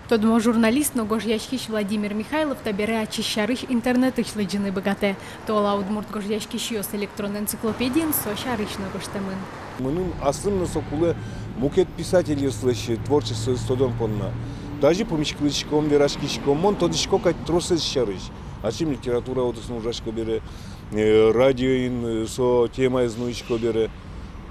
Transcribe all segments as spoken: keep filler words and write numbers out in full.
Тодмо журналист но гожъяськись Владимир Михайлов табере ачиз сярысь интернетысь лыдӟыны быгатэ. Туала удмурт гожъяськисьёс электрон энциклопедиын со сярысь но гожтэмын. Мыным аслым но со кулэ мукет писательёслэсь творчествоез тодон понна. Тазьы пумиськылӥськом, вераськиськом, мон тодӥсько кадь тросэз сярысь. Ачим литература удысын ужасько бере, э, радиоын, э, со темаез нуисько бере.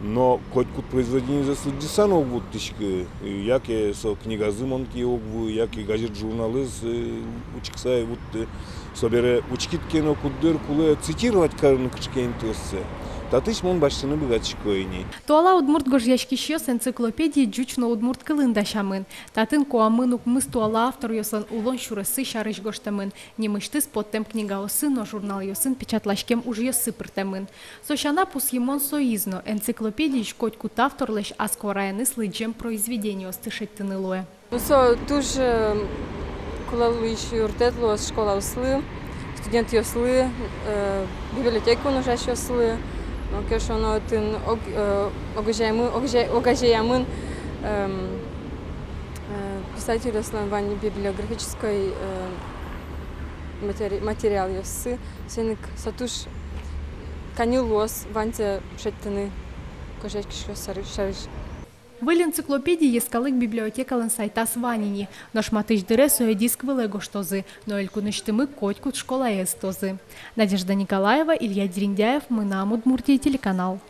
Но котькуд произведениезэс лыдӟыса но уг вуттӥськы, э, яке со книгазы мон ке уг ву, яке газет-журналэз, э, учкыса ӧй вутты. Собере учкид ке но, куддыр кулэ цитировать карыны кыӵе ке интыоссэ, татысь мон басьтыны быгатӥсько ини. Туала удмурт гожъяськисьёс энциклопедиын ӟуч но удмурт кылын дасямын. Татын куамын укмыс туала авторъёслэн улон сюрессы сярысь гожтэмын. Нимысьтыз поттэм книгаосы но журналъёсын печатласькем ужъёссы пыртэмын. Со сяна, пусйымон соиз но, энциклопедиысь котькуд авторлэсь ас куараеныз лыдӟем произведениосты шедьтыны луэ. Ну, со туж, э, кулэ луись юрттэт луоз школаослы, студентъёслы, э, библиотекаын ужасьёслы. Малы ке шуоно, отын ог-, э, огазеямы-, огзе-, огазеямын, эм, э, писательёслэн вань библиографической, э, матери-, материалъёссы, соин ик со туж каньыл луоз ваньзэ шедьтыны гожъяськисьёс сярысь. Выль энциклопедия Йӧскалык библиотекалэн сайтаз вань ини. Нош матысь дыре сое диск вылэ гожтозы но элькунысьтымы котькуд школае ыстозы. Надежда Николаева, Илья Дерендяев, «Мынам Удмуртие» телеканал.